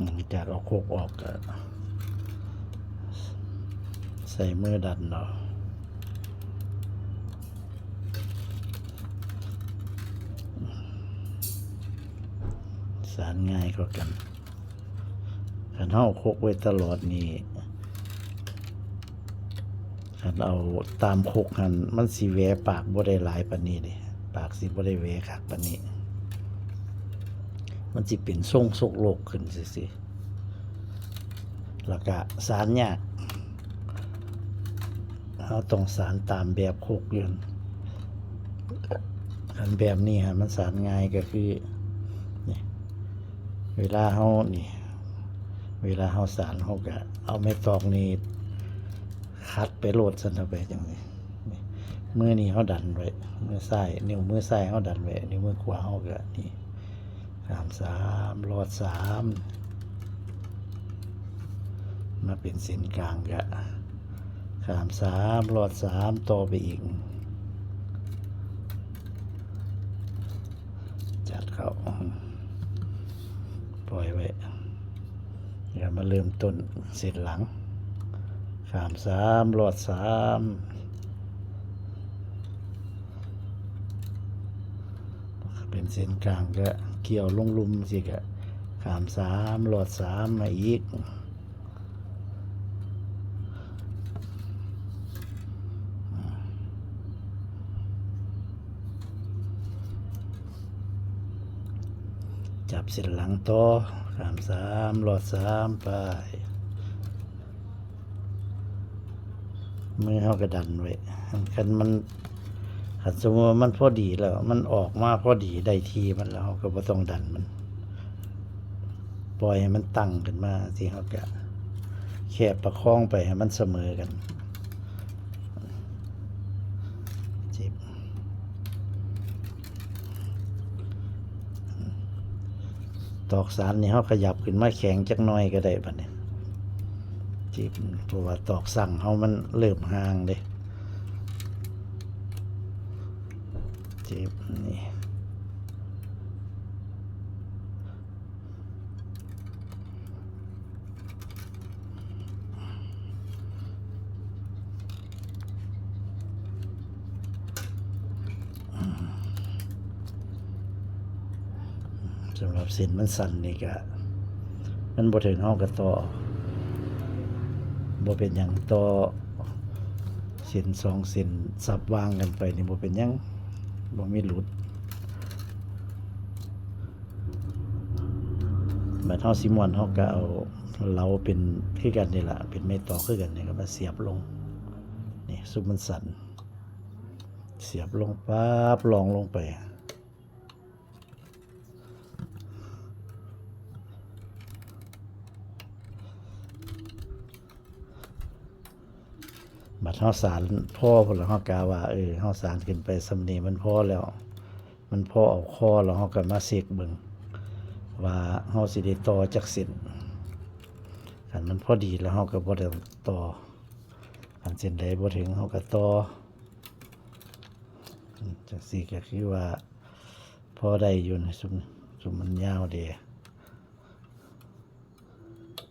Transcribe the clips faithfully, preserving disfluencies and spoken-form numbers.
หลังจากเอาโคกออกก็ใส่มือดันเอา สานง่ายกว่ากัน คันเฮาโคกไว้ตลอดนี่ คันเอาตามโคกหั่น มันสิแหวปากบ่ได้หลายปานนี้เด้ ปากสิบ่ได้แหวคักปานนี้ มันสิเป็นทรงซกโลกขึ้นซื่อๆ แล้วก็สานยาก เฮาต้องสานตามแบบโคกอยู่ คันแบบนี้ฮะ มันสานง่ายก็คือ นี่ เวลาเฮานี่ เวลาเฮาสาน เฮาก็เอาไม้ตอกนี่ขัดไปโลดซั่นเถาะ ไปจังซี่ นี่ มือนี่เฮาดันไว้ มือซ้าย นิ้วมือซ้ายเฮาดันไว้ นิ้วมือขวาเฮาก็นี่ ข้ามสาม ลอดสาม มาเป็นเส้นกลางก็ ข้ามสาม ลอดสาม ต่อไปอีก จัดเข้า ปล่อยไว้ แล้วมาเริ่มต้นเส้นหลัง ข้ามสาม ลอดสาม เป็นเส้นกลางก็เกี่ยวลงลุ่มสิก็ ข้ามสาม ลอดสาม มาอีก จับเส้นหลังต่อ ข้ามสาม ลอดสาม ไป มือเฮาก็ดันไว้ คันมัน คันสมมุติว่ามันพอดีแล้ว มันออกมาพอดีได้ที่มันแล้ว เฮาก็บ่ต้องดันมัน ปล่อยให้มันตั้งขึ้นมาสิ เฮาก็แค่ประคองไปให้มันเสมอกัน จิบ ตอกสานนี่เฮาขยับขึ้นมาแข็งจักหน่อยก็ได้บัดนี้ จิบ เพราะว่าตอกสั่งเฮามันเริ่มห่างเด้ จิบ นี่ สำหรับเส้นมันสั้นนี่ก็ มันบ่ถึงเฮาก็ต่อ บ่เป็นหยัง ต่อเส้นสองเส้นสับวางกันไปนี่บ่เป็นหยัง บ่มีหลุด บัดเฮาสิม้วน เฮาก็เอาเหลาเป็นคือกันนี่ล่ะ เป็นไม้ตอกคือกันนี่ก็มาเสียบลง นี่ ซุมมันสั้น เสียบลงปั๊บ รองลงไป บัดเฮาสานพอพุ้นแล้ว เฮากะว่า เออ เฮาสานขึ้นไปส่ำนี้มันพอแล้ว มันพอเอาคอแล้ว เฮาก็มาเช็คเบิ่ง ว่าเฮาสิได้ต่อจักเส้น คันมันพอดีแล้ว เฮาก็บ่ได้ต่อ คันเส้นใดบ่ถึง เฮาก็ต่อ อืม จังซี่ก็คือว่า พอได้อยู่นะ ซุม ซุมมันยาวเด้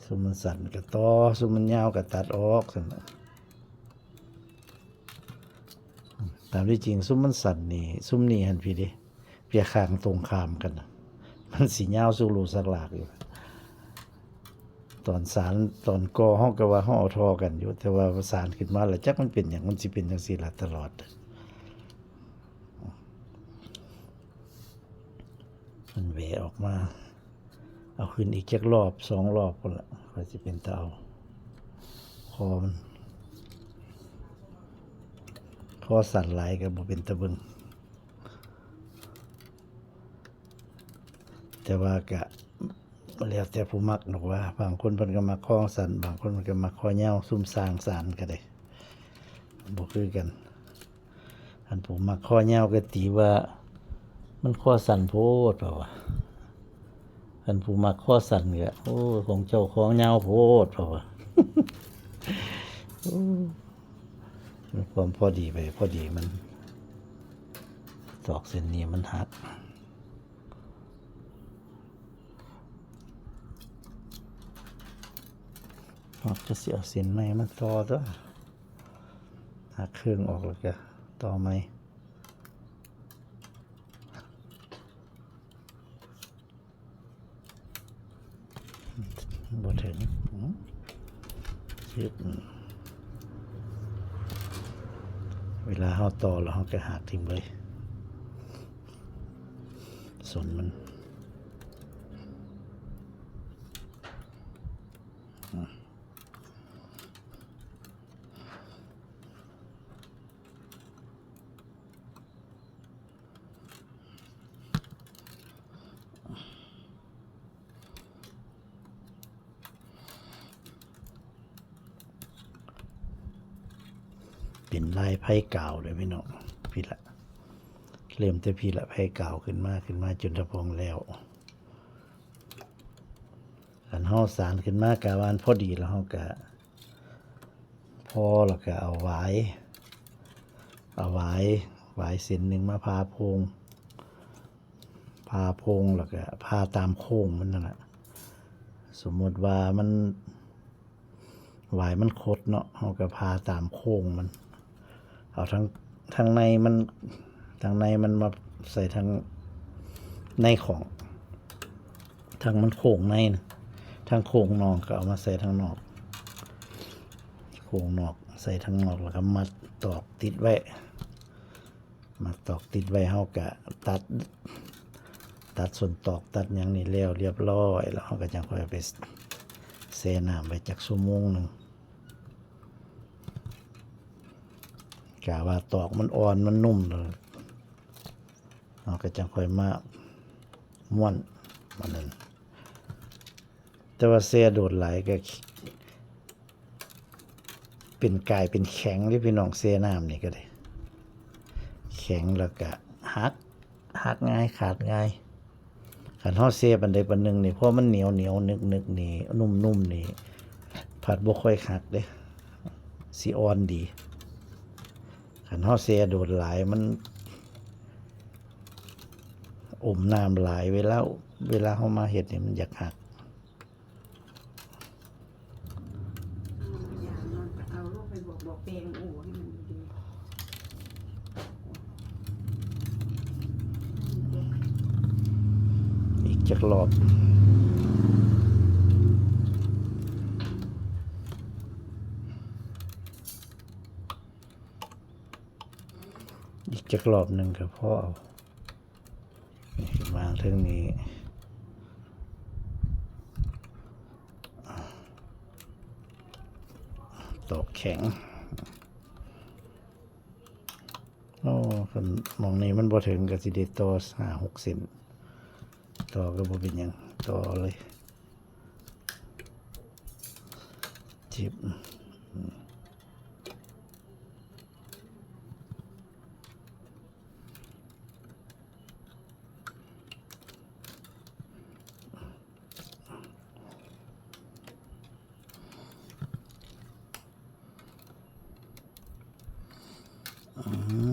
ซุมมันสั้นก็ต่อ ซุมมันยาวก็ตัดออกซั่นน่ะ ตามที่จริงซุมมันสั้นนี่ ซุมนี้หั่นพี้เด้ เปียข้างตรงข้ามกันน่ะ มันสิยาวสุกลูกสักหลากอยู่ ตอนสาน ตอนก่อเฮาก็ว่าเฮาเอาท่อกันอยู่ แต่ว่าสานขึ้นมาแล้วจักมันเป็นหยัง มันสิเป็นจังซี่ล่ะตลอด มันแหวะออกมา เอาขึ้นอีกจักรอบสองรอบพุ้นละ ค่อยสิเป็นตาเอา คอมัน คอสั้นหลายก็บ่เป็นตาเบิ่ง แต่ว่าก็แล้วแต่ผู้มักดอกว่า บางคนเพิ่นก็มักคอสั้น บางคนเพิ่นก็มักคอยาว ซุมสร้างสานก็ได้ บ่คือกัน คันผู้มักคอยาวก็ตีว่า มันคอสั้นโพด เพิ่นว่า คันผู้มักคอสั้นก็ โอ้ ของเจ้าคอยาวโพด เพิ่นว่า โอ้ มันความพอดีไป พอดีมัน ตอกเส้นนี้มันหัก เ ออกจะสิเอาเส้นใหม่มาต่อตัว หักเครื่องออกแล้วก็ต่อใหม่ บ่ถึง อืม ชึบ อืม เวลาเฮาต่อแล้วเฮาก็หักถิ่มเลย ส้นมัน อืม เป็นลายไพ่กาวเลยพี่น้อง พี่ละ เริ่มแต่พี่ละ ไพ่กาวขึ้นมา ขึ้นมาจนทะพองแล้ว อันเฮาสานขึ้นมากะวาอันพอดีแล้วเฮากะ พอแล้วก็เอาหวาย เอาหวาย หวายเส้นหนึ่งมาผ่าโพง ผ่าโพงแล้วก็ผ่าตามโค้งมันนั่นแหละ สมมติว่ามัน หวายมันคดเนาะ เฮาก็ผ่าตามโค้งมัน เอาทั้ง ทั้งในมัน ทั้งในมันมาใส่ทั้งในของ ทั้งมันโค้งในนะ ทั้งโค้งนอกก็เอามาใส่ทั้งนอก โค้งนอกใส่ทั้งนอก แล้วก็มัดตอกติดไว้ มัดตอกติดไว้ เฮาก็ตัด ตัดส้นตอกตัดหยังนี่แล้วเรียบร้อย แล้วเฮาก็จั่งค่อยเอาไปแช่น้ำไว้จักชั่วโมงหนึ่ง กะว่าตอกมันอ่อนมันนุ่มแล้ว เฮาก็จั่งค่อยมาม้วนมันนั่น แต่ว่าแช่โดนหลายก็ เป็นกลายเป็นแข็งเด้พี่น้อง แช่น้ำนี่ก็ได้ แข็งแล้วก็หัก หักง่าย ขาดง่าย คันเฮาแช่ปานใดปานหนึ่งนี่ พอมันเหนียวเหนียวนึกนึกนี่ นุ่มนุ่มนี่ ผัดบ่ค่อยหักเด้ สิอ่อนดี คันเฮาแช่โดนหลายมัน อมน้ำหลาย เวลา เวลาเฮามาเฮ็ดนี่มันอยากหัก เอาลงไปบวกบวกแปลงโอ้ให้มันดี อีกจักรอบ อีกจักรอบหนึ่งก็พอเอา นี่วางเทิงนี้ ตอกแข็ง โอ้ คันหม่องนี้มันบ่ถึงก็สิได้ต่อห้าหกเส้น ต่อก็บ่เป็นหยัง ต่อเลย จิบ อื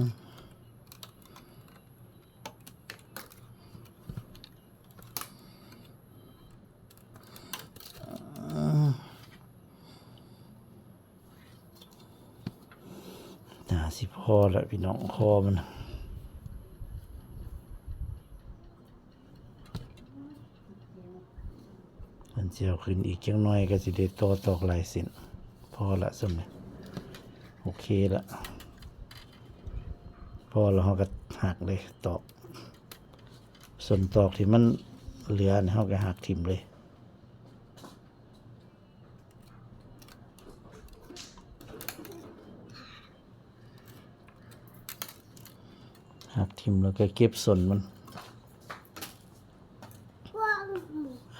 ม น่าสิพอแล้วพี่น้อง คอมัน มันสิเอาขึ้นอีกจักหน่อยก็สิได้ต่อตอกหลายเส้น พอละส่ำนี้ โอเคละ พอแล้วเฮาก็หักเลย ตอก ส่วนตอกที่มันเหลือนี่เฮาก็หักถิ่มเลย หักถิ่มแล้วก็เก็บส่วนมัน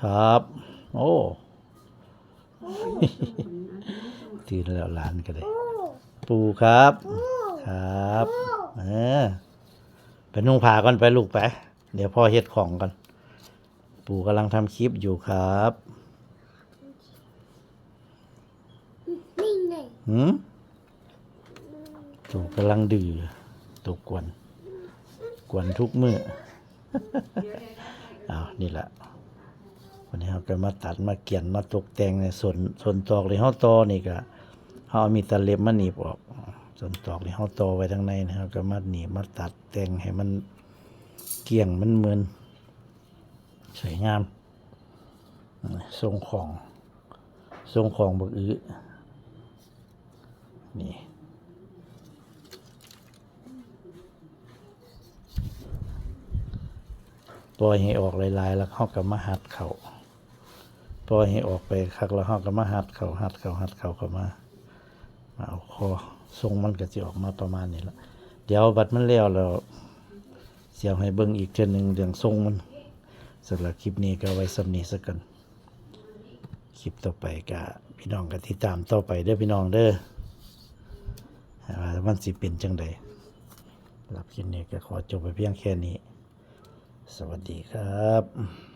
ครับ โอ้ ตื่นแล้วหลานก็ได้ ปู่ครับ ครับ เออ ไปนุ่งผ้าก่อนไปลูกไป เดี๋ยวพ่อเฮ็ดของก่อน ปู่กำลังทำคลิปอยู่ครับ นี่ไง หืม ปู่กำลังดื้อ ตัวกวน กวนทุกมื้อ อ้าว นี่แหละ บัดนี้เฮาก็มาตัดมาเกี่ยนมาตกแต่งในส่วน ส่วนตอกที่เฮาต่อนี่ก็ เฮาเอามีดตัดเล็บมาหนีบออก ส่วนตอกที่เฮาต่อไว้ทางในนี่ เฮาก็มาหนีบมาตัดแต่งให้มันเกลี้ยงมันเหมือน สวยงาม ทรงของ ทรงของบักอื้อ นี่ ปล่อยให้ออกหลายๆ แล้วเฮาก็มาหัดเข้า ปล่อยให้ออกไปคักแล้วเฮาก็มาหัดเข้า หัดเข้า หัดเข้าเข้ามา มาเอาคอ ทรงมันก็สิออกมาประมาณนี้ละ เดี๋ยวบัดมันแล้วแล้ว สิเอาให้เบิ่งอีกเทื่อหนึ่งเรื่องทรงมัน สำหรับคลิปนี้ก็ไว้ส่ำนี้ซะก่อน คลิปต่อไปก็พี่น้องก็ติดตามต่อไปเด้อพี่น้องเด้อ ว่ามันสิเป็นจั่งใด สำหรับคลิปนี้ก็ขอจบไปเพียงแค่นี้ สวัสดีครับ